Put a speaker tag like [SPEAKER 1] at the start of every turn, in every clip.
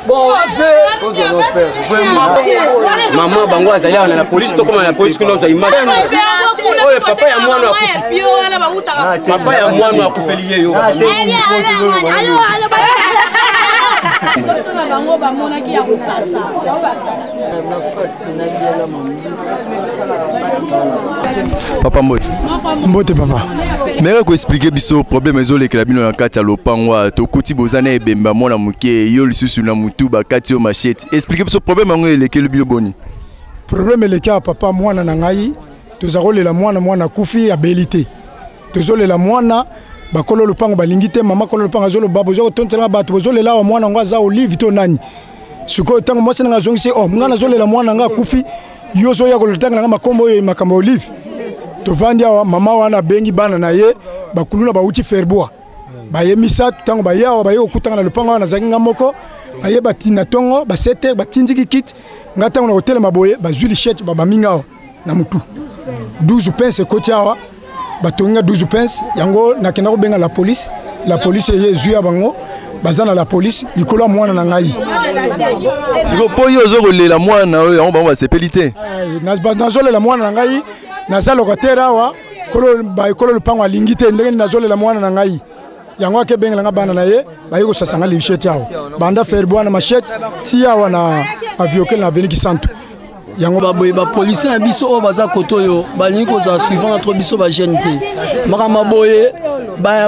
[SPEAKER 1] Bon,
[SPEAKER 2] mama bango azali awa na polisi, tokoma na polisi kuna ozwa image oyo papa ya mwana akufi, papa ya mwana akufeli ye yo.
[SPEAKER 3] Soso na bango bamonaki ya kosasa.
[SPEAKER 4] Papa Mbote.
[SPEAKER 5] Mbote papa.
[SPEAKER 4] Mere koexplike biso problème ezolekela bino na kati ya lopango awa. Tokuti boza na ebemba mwana moke, yo lisusu na motu bakati yo machete. Explike biso problème yango elekeli bino boni?
[SPEAKER 5] Problème eleki awa papa, mwana na ngai toza kolela mwana, mwana akufi, abeli te. Tozolela mwana, bakolo lopango balingi te. Mama kolo lopango azoloba: boza kotontelanga bato, bozolela awa, mwana yango aza Olive to nani? Sikoyo ntango mwasi nanga azongisi: o ngai nazolela mwana nga akufi, yo ozoya kolotanga nanga makombo oyo, makambo ya Olive. Tovandi awa, mama wana abengi bana na ye bakuluna bauti Ferbois, baye misato. Ntango baye awa, baye kokutanga na lopango awa, nazalaki nga moko. Baye batinda ntongo ba 7 heures, batindiki kite nga. Ntango na kotelema boye, bazwi machette, babami nga awa na mutu, 12 pinces ekoti awa, batongi nga 12 pinces. Yango nakenda kobenga la police. La police eye, ezwi ya bango, baza na la police likolo ya mwana na ngai.
[SPEAKER 4] Sikoyo mpo yo ozo kolela mwana oyo, yango bango basepeli te?
[SPEAKER 5] Nazolela mwana na ngai, naza locataire awa. Kolo lopango alingi te ndenge nazolela mwana na ngai. Yango ake ebengelanga bana na ye, baye kosasa nga machette awa, banda Ferbois na machette ti awa na Aviokele na avenue Kisantu.
[SPEAKER 1] Yango baboye, bapolisier na biso oyo baza kote oyo balingi kozala suivant na trop biso bajeune te. Makambo boye,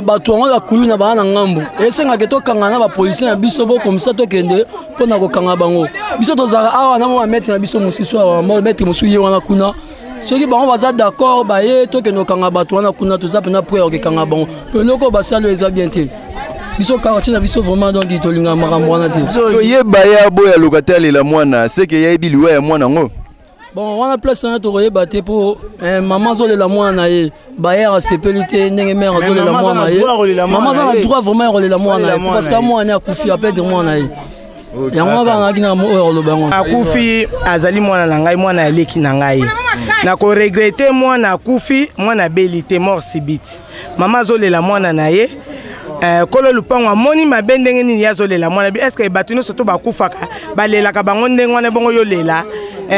[SPEAKER 1] bato yango bakulu na baa na ngambo, esengaka tokanga na bapolisier na biso bokomisa, tokende mpo na kokanga bango. Biso tozalaka awa na mwa maître na biso mosusu awa, maître mosusu ye wana kuna. Soki bango baza d'accord, baye tokende kokanga bato wana kuna. Toza mpena prêt ya kokekanga bango. Mpo eloko oyo basali oyo eza bien te. Biso quartier na biso vraiment, donc tolingaka makambo wana te.
[SPEAKER 4] Oyeba ye aboya locataire alela mwana, seke yayebi liwa ya mwana yango.
[SPEAKER 1] Bon, wana place wana tokoyeba te, mpo mama azolela mwana na ye, bayer asepeli te ndenge mare azolela mwana na ye. Mama aza na droit vraiment ya kolela mwana na ye, parce que mwana akufi, aperdre mwana na ye. Yango kaka ngaki na oyo oloba yango.
[SPEAKER 6] Akufi azali mwana na ngai, mwana ya leki na ngai. Nakoregretter, mwana akufi, mwana abeli te, mort subite. Mama azolela mwana na ye. Kolo lupango amoni mabe ndenge nini ye azolela mwana bi? Est-ce bato nyonso to bakufaka balelaka bango ndenge wana? Bongo yo lela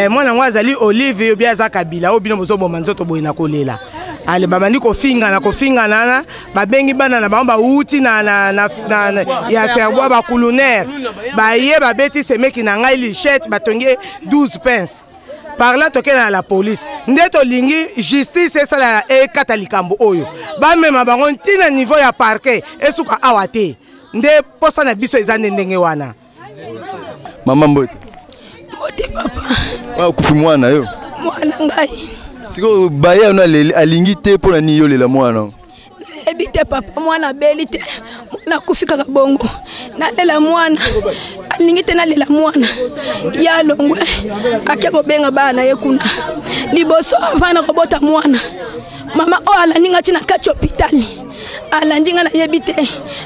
[SPEAKER 6] mwana yango azali Olive yo bi aza Kabila oyo bino bozoboma nzoto boye na kolela. Ale, babandi kofingana, kofingana wana, babengi bana na bango bauti na ya Ferbois, bakulunere baye, babeti semeki na ngai machette, batongi 12 pinces. Par là tokende na la police nde tolingi justice esala, ekata likambo oyo, bamema bango ntina niveau ya parquet, esuka awa te. Nde posa na biso eza nde ndenge wana.
[SPEAKER 4] Mama, mbote.
[SPEAKER 7] Mbote papa.
[SPEAKER 4] Akufi mwana yo?
[SPEAKER 7] Mwana ngai.
[SPEAKER 4] Sikoyo baye ono alingi te, mpo na nini yolela mwana?
[SPEAKER 7] Nayebi te papa. Mwana abeli te, mwana akufi kaka bongo. Nalela mwana, alingi te nalela mwana. Ye alongwe, ake kobenga bana na ye kuna. Liboso avant na kobota mwana, mama oyo alandi nga ti na kati ya hôpital, alandi nga, nayebi te.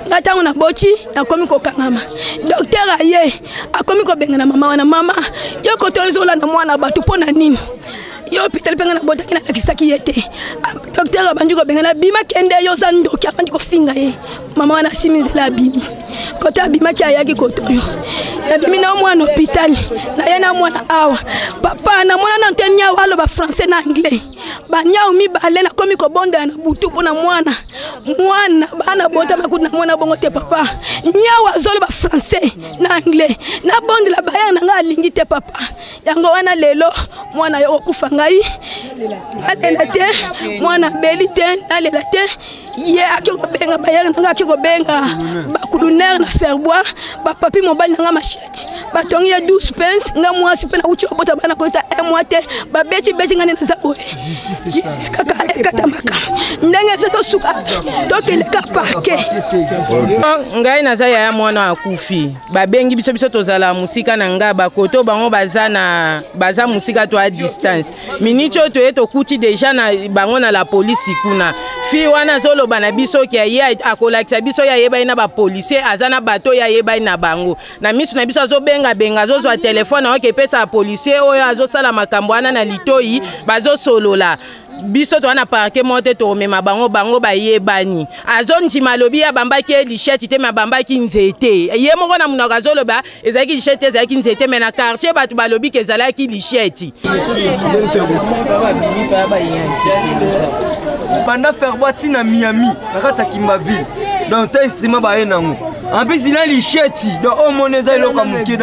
[SPEAKER 7] Nga ntango naboti, nakomi kokangama. Docteur aye, akomi kobengana mama wana: mama, yo koto ozolanda mwana bato mpo na nini? Yo hôpital mpe nga nabotaki, nalakisaki ye te. Docteur abandi kobengana: bima, kende, yo oza ndoki. Abandi kofinga ye. Mama wana asimi nzela, abimi. Kote abimaki, ayaki kote oyo nabimi na mwana hôpital, naye na mwana awa. Papa, namona nano te niau aloba français na anglais. Baniau mibale nakomi kobondela na butu mpo na mwana. Mwana bana bota bakuti na mwana bongo te papa. Niau azoloba français na anglais, nabondela bayere na ngai, alingi te papa. Yango wana lelo mwana yo okufa, ngai nalela te. Mwana abeli te, nalela te. Ye ake kobenga bayere na ngai, ake kobenga bakulunere na Ferbois, bapapi mobali na ngai machette, batongi ye 12 pinces. Nga mwasi mpe nauti kobota bana koyeta un mois te, babeti beti ngai nde naza boye. Justice kaka ekata makambo ndenge eza, tosuka, tokende ka parquet.
[SPEAKER 8] Ngai naza yaya mwana akufi. Babengi biso, biso tozala mosika na nga, bakoto bango baza na baza mosika to a distance. Miniti oyo toye, tokuti déjà na bango na la polisi kuna. Fille wana azoloba na biso ke ye akolakisa biso, ye ayebani na bapolisier, aza na bato oyo ayebani na bango. Na miso na biso azobengabenga, azozwa telefone aoke epesa policier oyo azosala makambo wana na litoi, bazosolola. Biso toza na parke moko te, tokomema bango, bango bayebani. Azondima, alobi ye abambaki ye lichette te, me abambaki nzete. Ye moko na monoko azoloba ezalaki lichette te, ezalaki nzete, me na quartier bato balobi ke ezalaki lichette.
[SPEAKER 9] Banda Ferbois ntina Miami na kati ya Kimbaville, donc ta instrument baye nango en plus na lichette, donc oyo moni eza eloko ya moke.